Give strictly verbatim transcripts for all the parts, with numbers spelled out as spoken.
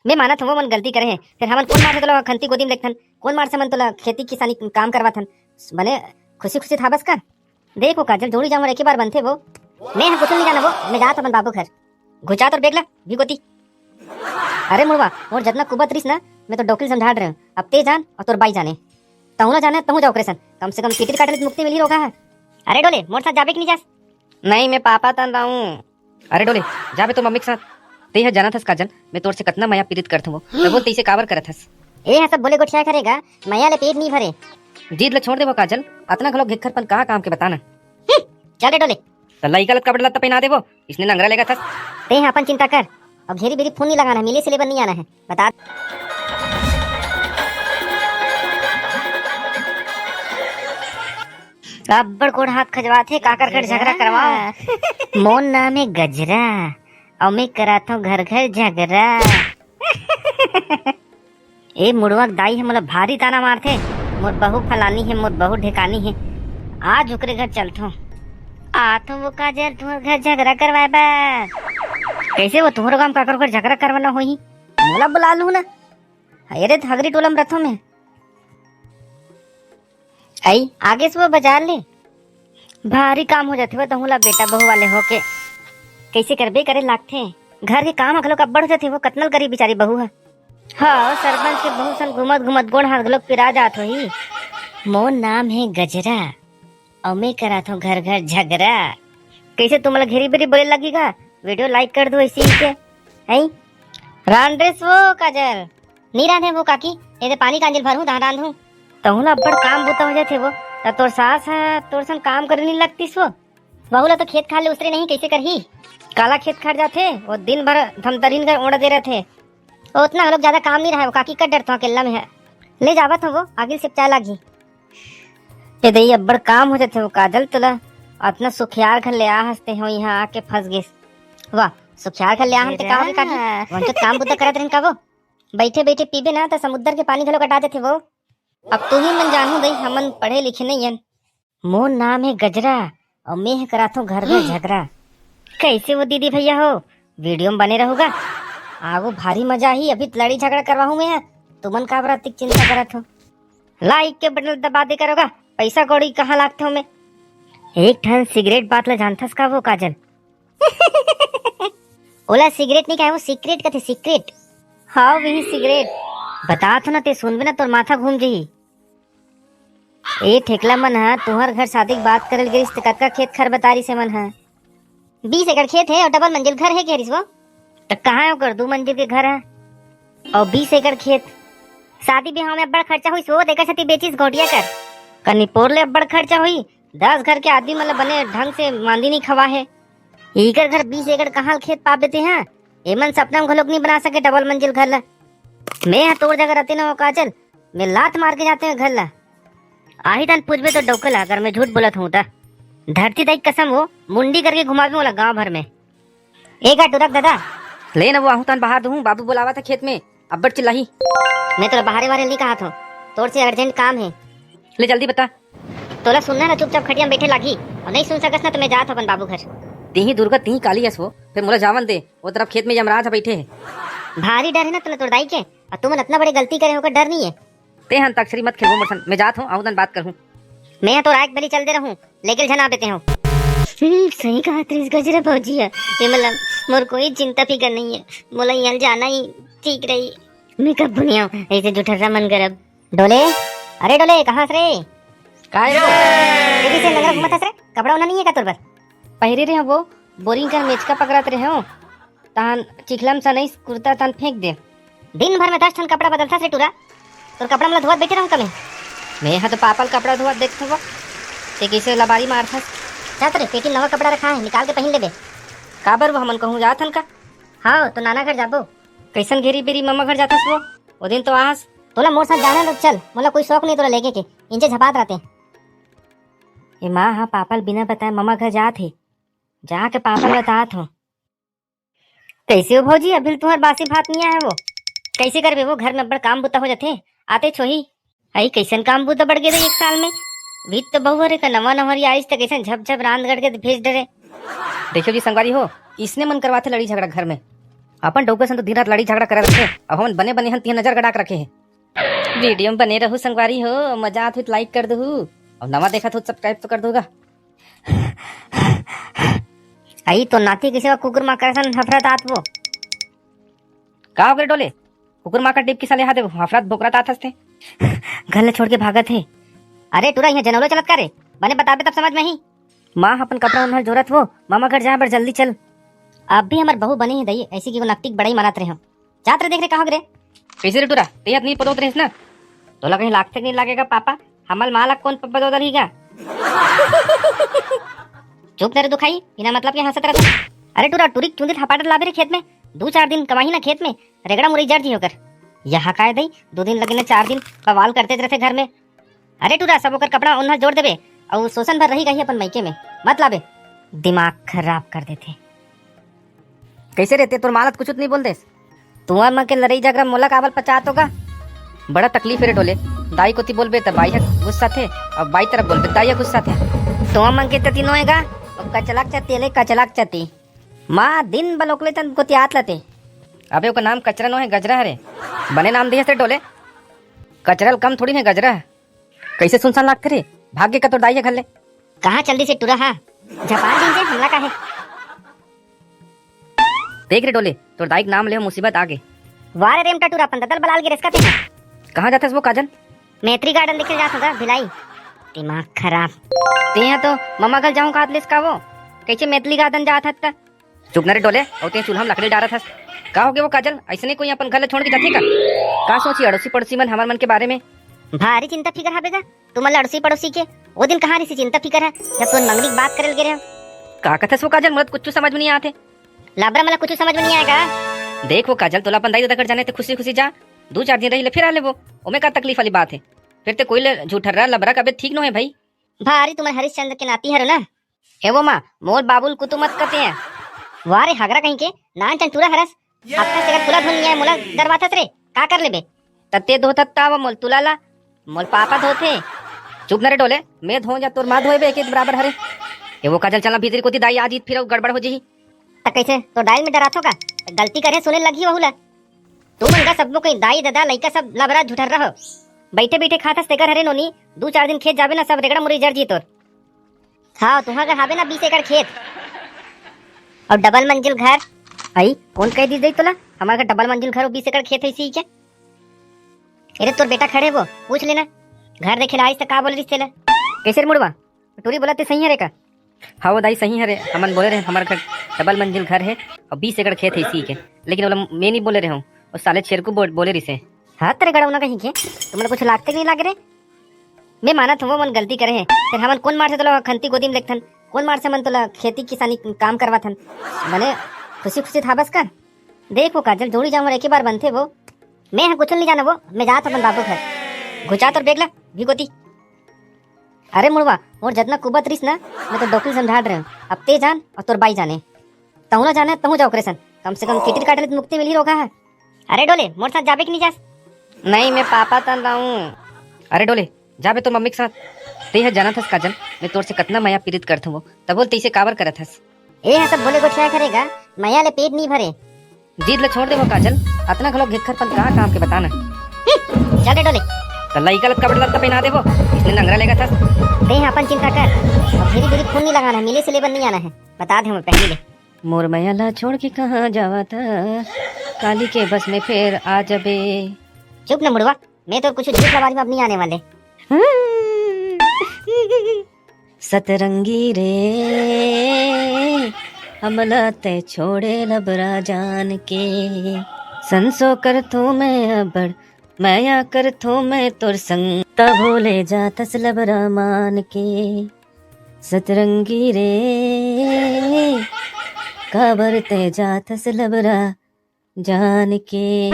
मैं मानत हूँ, वो मन गलती करे हे, फिर हमन कोन मार से तोला खंती गोदी में लेगथन, कोन मार से मन तोला खेती किसानी काम करवाथन? बने खुशी खुशी था बस कर। देखो काजल, जोड़ी जामर एक ही बार बनथे वो। मैं हम कुछ नहीं जाना वो, मैं जात अपन बाबू घर। घुचा तोर बेग ला भी गोती। अरे मुड़वा, मोर जतना कुबत रिस ना, मैं तो डोकरी समझात रहे हूँ। अब ते जान और तोर बाई जाने। तहूँ ना जाने, तहूँ जाओ करे सन। कम से कम पितिर काटे ले तो मुक्ति मिली रोगा है। अरे डोले, मोर साथ जाबे कि नहीं जास? नहीं, मैं पापा तन रहूँ। अरे डोले, जाबे तो मम्मी के साथ। ते ह जानत हस काजल, मैं तोर से कतना मया पीरित करत हूँ, तबो तइसे काबर करत हस? ए ह सब बोले गोठिया करेगा, मया ले पेट नहीं भरे। जीत ले छोड़ देबो काजल, अतना घलो घेक्खरपन कहाँ काम के बताना। हम्म, चल रे डोले। त लइका ल कपड़ा लत्ता पहना देबो, इसने नंगरा लेगा थस। ते ह अपन चिंता कर, अब घेरी बेरी फोन नहीं लगाना है, मिले सिले बर नहीं आना है, बता। अब्बड़ गोड़ हाथ खजवात हे, काकर घर झगड़ा करवाओ। मोर नाम है गजरा, अउ मैं कराथव घर घर झगड़ा। ए मुड़वा के दाई हे, मोला भारी ताना मारथे, मोर बहू फलानी हे, मोर बहू ढेकानी हे। आज ओकरे घर चलथव। आथव वो काजल, तुहर घर झगड़ा करवाए बर। कैसे वो तुहर गांव काकर घर झगड़ा करवाना होही? मोला बुला लू ना। अरे त हगरी टोला में रथव मैं। आई आगे से वो बाजार ले। भारी काम हो जाथे वो तहूँ ला बेटा बहू वाले होके। कैसे करबे करे लागथे। घर के काम ह घलोक अब्बड़ हो जाथे वो, कतना ल करी बिचारी बहू ह। हाँ, सरपंच के बहू सन घूमत घूमत गोड़ हाथ घलोक पिरा जात होही। मोर नाम है गजरा, अउ मैं कराथव घर घर झगड़ा। कैसे तुमला घेरी बेरी बोले लगी का? वीडियो लाइक कर दो ऐसे ही के। हैं? रांधेस वो काजल? नहीं रांधे वो काकी, ये दे पानी कांजिल भरहूँ, तहाँ रांधहूँ। तहूँ ला अब्बड़ काम बूता हो जाथे वो। त तोर सास ह, तोर सन काम करे नहीं लगतीस वो। बहू ला तो खेत खार ले उसरे नहीं, कैसे करही? काला खेत खार जाथे, वो दिन भर धमतरीन कर ओढ़ दे रहथे। ओतना घलोक ज्यादा काम नहीं रहे, वो काकी कर डरथव अकेल्ला में है। ले जावत हव वो, आगिल सिपचाए लागही। ए दई, अब्बड़ काम हो जाथे वो काजल तोला। अतना सुखियार घर ले आ हंसते हो, यहाँ आके फंस गेस। वाह, सुखियार घर ले आ हंसते का हो गे काकी? वंचत काम बुता करत रहन का वो? बैठे बैठे पीबे ना त समुद्र के पानी घलो कटा देथे वो। अब तू ही मन जानहू दई, हमन पढ़े लिखे नहीं हन। मोर नाम है गजरा, अउ मैं ह कराथव घर घर झगड़ा। कैसे वो दीदी भैया हो, वीडियो में बने रहूगा। आगू भारी मजा ही, अभी त लड़ी झगड़ा करवाहूँ मैं ह। तुमन काबर अतिक चिंता करत हो? लाइक के बटन दबा दे करोगा, पैसा कौड़ी कहाँ लागथे ओमे? एक ठन सिगरेट बात ला जानथस का वो काजल? ओला सिगरेट नहीं कहे, वो सीक्रेट कथे, सीक्रेट। हाँ, वही सिगरेट। बतात हो ना, ते सुनबे ना, तोर माथा घूम जही। ए ठेकला मन ह, तुहर घर शादी के बात करे ल गिरिस त कतका खेत खर बता रिस हे मन ह? बीस एकड़ खेत हे अउ डबल मंजिल घर हे कह रिस वो। त कहाँ हे ओकर दू मंजिल के घर ह? अउ बीस एकड़ खेत। शादी बिहाव में अब्बड़ खर्चा होइस वो, तेकर सेती बेचिस गौटिया कर। कनी पोर ले अब्बड़ खर्चा होई, दस घर के आदमी मन ल बने ढंग से मांदी नहीं खवा हे। इकर घर बीस एकड़ कहाँ ल खेत पाबे ते ह? एमन सपना में घलोक नहीं बना सके डबल मंजिल घर ल। मैं ह तोर जगह रहते ना हो काजल, मैं लात मार के जाते हैं घर ला। आही तन पूछबे तो डौके ला, अगर मैं झूठ बोलत हूँ त। धरती दाई कसम हो, मुंडी करके घुमाबे मोला गांव भर में। ए गा टुरक दादा। ले न वो आहू तन बाहर दूहूँ, बाबू बोलावत हे खेत में, अब्बड़ चिल्लाही। मैं तोला बाहरे बाहरे नहीं कहा था, तोर से अर्जेंट काम है। ले जल्दी बता। तोला सुनना ना, चुपचाप खटिया में बैठे लागी, और नहीं सुन सकस ना तो मैं जात हूँ अपन बाबू घर। तिही दुर्गा तिही काली हस वो, फिर मोला जावन दे, वो तरफ खेत में यमराज ह बैठे है। भारी डर है ना तोला तोर दाई के, और तुमन इतना बड़े गलती करे होकर डर नहीं है। ते ह अंताक्षरी मत खेलबो मोर संग, मैं जात हूँ, आहू तन बात करहूँ। मैं ह तोर आय के बली चल दे रहूँ, लेकिन झन आबे ते हो। हम्म, सही कहा त्रिस गजरा भौजी है, ये मतलब मोर कोई चिंता फिकर नहीं है, मोला यहाँ जाना ही ठीक रही। मैं कब बुनिया ऐसे जुठर्रा मन करब। डोले, अरे डोले, कहाँ हस रे? काय रे? तेजी से नंगरा घूमत हस रे? कपड़ा होना नहीं है का तोर बर? पहिरे रहे वो, बोरिंग कर मेचका पकड़त रहे हो। तहन चिखला में सनइस कुर्ता तहन फेंक दे। दिन भर में दस ठन कपड़ा बदलथस रे टूरा। तोर कपड़ा मन ल धोवत बैठे रहूं का मैं? मैं ह तो पापा ल कपड़ा धोवत देखथों वो। ते कइसे लबारी मारथस? जा तो रे, पेटी नवा कपड़ा रखा है, निकाल के पहिन लेबे। काबर वो हमन कहूँ जात हन का? हाँ, तो नाना घर जाबो। कइसन घेरी बेरी ममा घर जाथस वो? ओ दिन तो आहस। तोला मोर साथ जाना तो चल, मोला कोई शौक नहीं तोला लेके के। इंचे झपात रहते। ए माँ ह पापा ल बिना बताए ममा घर जात हे। जाके पापा ल बतात हो। कैसे हो भौजी, अभी तुहर बासी भात नहीं आया है वो? कैसे करबे वो, घर में अब्बड़ काम बुता हो जाथे, आते छोही। आई कैसन काम बुता बढ़ गए रे एक साल में? वित्त बहु हरे का नवा नवरी आइस त कैसन झप झप रांध गढ़ के भेज डरे। देखो जी संगवारी हो, इसने मन करवाथे लड़ी झगड़ा घर में। अपन डउका सन तो दिन रात लड़ी झगड़ा करे रखे, अब हमन बने बने हन तिहा नजर गड़ा के रखे हे। वीडियो में बने रहू संगवारी हो, मजा आत होही त like कर दहू, अउ नवा देखत हो subscribe तो कर दूगा। आई तो नाती किसे का कुकुर माँ करे सन हफरत आत वो। का हो गे डोले? कुकुर माँ का टिप किसा ले हा देबो, हफरत बोकरत आत हस ते। घर ले छोड़ के भागत हे। अरे टूरा, यहाँ जनौले चलत का रे? बने बताबे तब समझ में ही। माँ अपन कपड़ा उन्हल जोरत वो, मामा घर जाए बर जल्दी चल। अब भी हमर बहू बनी है दई, ऐसी की वो नकटिक बड़ाई मानत रहे हम। जात रहे देख रे, का हो गे रे? कैसे रे टूरा, ते हत नहीं पदोत रहिस ना? तोला कहीं लागथे कि नहीं लागेगा पापा? हमल माँ ला कौन पदोत रही का? चुप न रे दुखाई, बिना मतलब के हंसत रहता। अरे टूरा, टूरी के चुंदी थपाटत लाबे रे खेत में, दू चार दिन कमाही ना खेत में, रेगड़ा मुरई जर जी होकर। यहाँ काय दई, दो दिन लगे ना चार दिन, बवाल करते रहते घर में। अरे टूरा, सब ओकर कपड़ा उन्हा जोड़ देबे, अउ सोसन भर रही गही अपन मइके में, मत लाबे। दिमाग खराब कर देथे। कैसे रे, ते तोर मालत कुछ नहीं बोल देस? तुआ मन के लड़ाई झगड़ा मोला काबर पचात होगा? बड़ा तकलीफ हे रे डोले, दाई कोती बोलबे त बाई ह गुस्सा थे, अब बाई तरफ बोलबे दाई ह गुस्सा थे। तुआ मन के तती नोएगा, अब कचलाक चती ले कचलाक चती। माँ दिन बल ओकले तन कोती आत लते। अबे ओकर नाम कचरा नो हे, गजरा हरे। बने नाम दिए से डोले, कचरा ल कम थोड़ी हे गजरा। कैसे सुनसान लागथे रे? भाग गे का तोर दाई ह घर ले? कहाँ चल दिस टूरा हा? झपान दिन से हमला का हे? देख रे डोले, तोर दाई के नाम ले मुसीबत आ गे। वाह रे रेमटा टूरा, अपन ददल बलाल गे रेसका तेना। कहाँ जाथस वो काजल? मैत्री गार्डन देखे जात होगा भिलाई। दिमाग खराब। ते यहाँ तो ममा घर जाऊँ कात लेस का वो? कैसे मैत्री गार्डन जात हत का? चुप न रे डोले, अउ ते चूल्हा में लकड़ी डारत हस। का हो गे वो काजल, ऐसने कोई अपन घर ले छोड़ के जाथे का? का सोची अड़ोसी पड़ोसी मन हमर मन के बारे में? भारी चिंता फिकर हाबे गा तुमन ला अड़ोसी पड़ोसी के। वो दिन कहाँ रिसी चिंता फिकर है, जब तुमन मंगनी के बात करे ल गे रहे हो? का कथस वो काजल, मोला तो कुछ समझ में नहीं आते। लाबरा, मोला कुछ समझ में नहीं आएगा। देख वो काजल, तोला अपन दाई ददा कर जाने ते खुशी खुशी जा, दू चार दिन रही ले फिर आ ले वो, ओमे का तकलीफ वाली बात है? फिर ते कोई ले झूठर्रा लबरा कबे ठीक नो है भाई। भारी तुमन हरिश्चंद्र के नाती हरो ना। हे वो माँ, मोर बाबुल कुतु मत कते हैं। वाह रे हगरा कहीं के, नान चन टूरा हरस। हफ्ता से अगर तुला धुन नहीं आए, मोला दरवाथस रे, का कर लेबे? तत्ते धोथत ताव मोल तुला ला, मोल पापा धोथे। चुप न रे डोले, मैं धो या तोर माँ धोएबे, एक एक बराबर हरे। हे वो काजल, चला भीतरी कोती, दाई आ जीत फिर अउ गड़बड़ हो जही। त कैसे तो दाई में डराथो का? गलती करे सुने लगी वहू ला। तू मन का सबो कोई दाई ददा लइका सब लबरा झुठर रहो। बैठे बैठे खाथस तेकर हरे नोनी, दू चार दिन खेत जाबे ना सब रेगड़ा मुरई जर जी तोर। हाँ, तुहा घर हाबे ना बीस एकड़ खेत। अउ डबल मंजिल घर। आई, कौन कह दी दई तोला? हमार घर डबल मंजिल घर अउ बीस एकड़ खेत है इसी के। अरे तोर बेटा खड़े वो, पूछ लेना। घर देखे ला आइस त का बोल रिस तेला? कैसे रे मुड़वा? टूरी बोला ते सही हरे का? हाँ वो दाई सही हरे, हमन बोले रहे हमार घर डबल मंजिल घर है अउ बीस एकड़ खेत है इसी के, लेकिन ओला मैं नहीं बोले रहे हूँ, वो साले छेरकू बोल, बोले रिसे। हाँ तेरे गड़ौना कहीं के, तुमन कुछ लागते कि नहीं लागे रे? मैं मानत हूँ वो मन गलती करे है, फिर हमन कौन मार से तोला खंती गोदी में लेगथन, कौन मार से मन तोला खेती किसानी काम करवाथन, मने खुशी खुशी था बस का। देख वो काजल, जोड़ी जामर एक ही बार बनथे वो। मैं ह कुछ नहीं जाना वो, मैं जात अपन बाबू घर। घुचा तोर बेग ला, भिगोती। अरे मुड़वा, मोर जतना कुबत रिस ना, मैं तो डोकरी समझात रहे हूँ। अब ते जान और तोर बाई जाने। तहु ना जाने, तहु जाओ करे सन। कम से कम किटिर काटे ले तो मुक्ति मिली रोगा है। अरे डोले, मोर साथ जाबे कि नहीं जास? नहीं, मैं पापा तन रहूँ। अरे डोले, जाबे तोर मम्मी के साथ। ते ह जानत हस काजल, मैं तोर से कतना मया पीरित करत हूँ, तबो ले तइसे काबर करत हस? ए ह सब बोले गोठिया करेगा, मया ले पेट नहीं भरे। जीत ले छोड़ दे वो काजल, अतना घलो घेखरपन कहाँ काम के बताना। हम्म, चल रे डोले। त लइका ला कपड़ा लत्ता पहना देबो, इसने नंगरा लेगा था। ते ह अपन चिंता कर, अब धीरे धीरे फोन नहीं लगाना है, मिले से लेबर नहीं आना है, बता दे हमें पहले ले। मोर मया ला छोड़ के कहाँ जावा था, काली के बस में फेर आ जबे। चुप ना मुड़वा, मैं तो कुछ झूठ लबारी में अब नहीं आने वाले। सतरंगी रे, हमला तै छोड़े लबरा जान के। संसो कर थो मैं अबड़, मया कर थो मैं तोर संग। तभो ले जाथस लबरा मान के। सतरंगी रे, काबर तै जाथस लबरा जान के।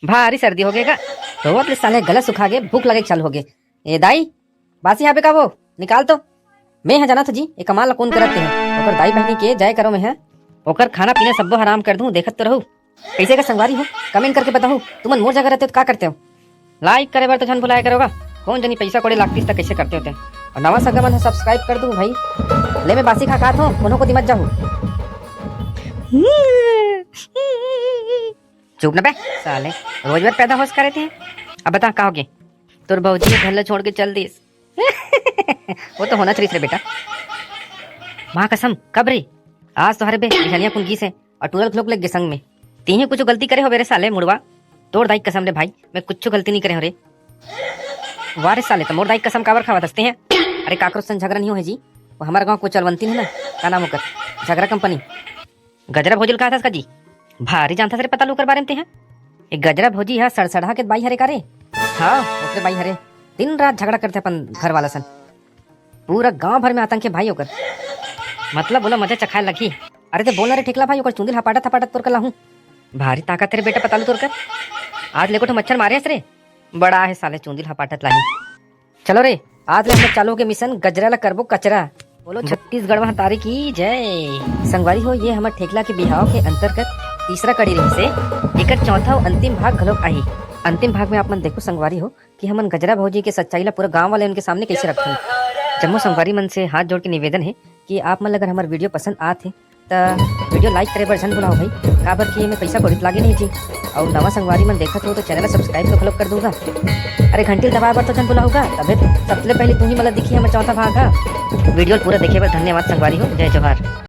भारी सर्दी हो गे का? धोवत ले साले गला सुखा गे, भूख लगे के चालू हो गे। ए दाई, बासी हाबे का वो? निकाल तो। मैं ह जानत हूँ जी, ए कमाल ला कोन करत हे? ओकर दाई बहिनी के जाय करो मैं ह। ओकर खाना पीना सब्बो हराम कर दूँ, देखत तो रहू। कैसे का संगवारी हो? Comment करके बताहू, तुमन मोर जगह रहते हो तो का करते हो? Like करे बर तो झन भुलाय करोगा। कौन जनी पैसा कोड़े लागतीस त कैसे करते होते? और नवा सगा मन ह subscribe कर दू भाई। ले मैं बासी खा खात हूँ, कोनो कोती मत जाहू। चुप ना बे साले, रोज बर पैदा होस करे थे। अब बता का होगे? तोर भौजी ह घर ल छोड़ के चल दिस। वो तो होना चाहिए रे बेटा। माँ कसम, कब रे? आज तो हरे बे, बिहनिया कुन गीस हे, अउ टूरा ल घलोक लेग गे संग में। तिही कुछ गलती करे होबे रे साले मुड़वा। तोर दाई कसम ले भाई, मैं कुछ गलती नहीं करे हो रे। वाह रे साले, त मोर दाई कसम काबर खावत हंसते हैं? अरे काकरो संग झगड़ा नहीं हो हे जी, वो हमारे गाँव को चलवंती है ना, का नाम ओकर, झगड़ा कंपनी। गजरा भौजी ल कहा था जी? भारी जानता रे पता लू ओकर बारे में ते हैं। ये गजरा भौजी ह सड़सड़हा के बाई हरे का रे? हाँ, ओकरे बाई हरे। दिन रात झगड़ा करथे अपन घर वाला सन। पूरा गांव भर में आतंक हे भाई ओकर। मतलब ओला मजा चखाए लगही। अरे ते बोल ना रे ठेकला भाई, ओकर चुंदी ल हपाटत हपाटत तोर कर लाहूं। भारी ताकत हे रे बेटा पतालू तोर कर। आज लेको ठो मच्छर मारे हस रे। बड़ा हे साले चुंदी ल हपाटत लाही। चलो रे, आज ले हमर चालू होगे मिशन गजरा ला करबो कचरा। बोलो छत्तीसगढ़ महतारी की जय। संगवारी हो, ये हमर ठेकला के बिहाव के अंतर्गत तीसरा कड़ी रहिसे। एकर चौथा अउ अंतिम भाग घलोक आही। अंतिम भाग में आप मन देखो संगवारी हो कि हमन गजरा भौजी के सच्चाई ला पूरा गांव वाले उनके सामने कैसे रखथन। जम्मो संगवारी मन से हाथ जोड़ के निवेदन हे कि आप मन ला अगर हमर वीडियो पसंद आत हे त वीडियो लाइक करे बर झन भुलाओ भाई, काबर कि एमे पैसा कौड़ी तो लागे नहीं जी। अउ नवा संगवारी मन देखत हो तो चैनल ला सब्सक्राइब तो घलोक कर दूंगा। अरे घंटी ल दबाए बर तो झन भुलाओगा, तबे सबले पहले तुही मन ला दिखी हमर चौथा भाग हा। वीडियो ल पूरा देखे बर धन्यवाद संगवारी हो, जय जोहार।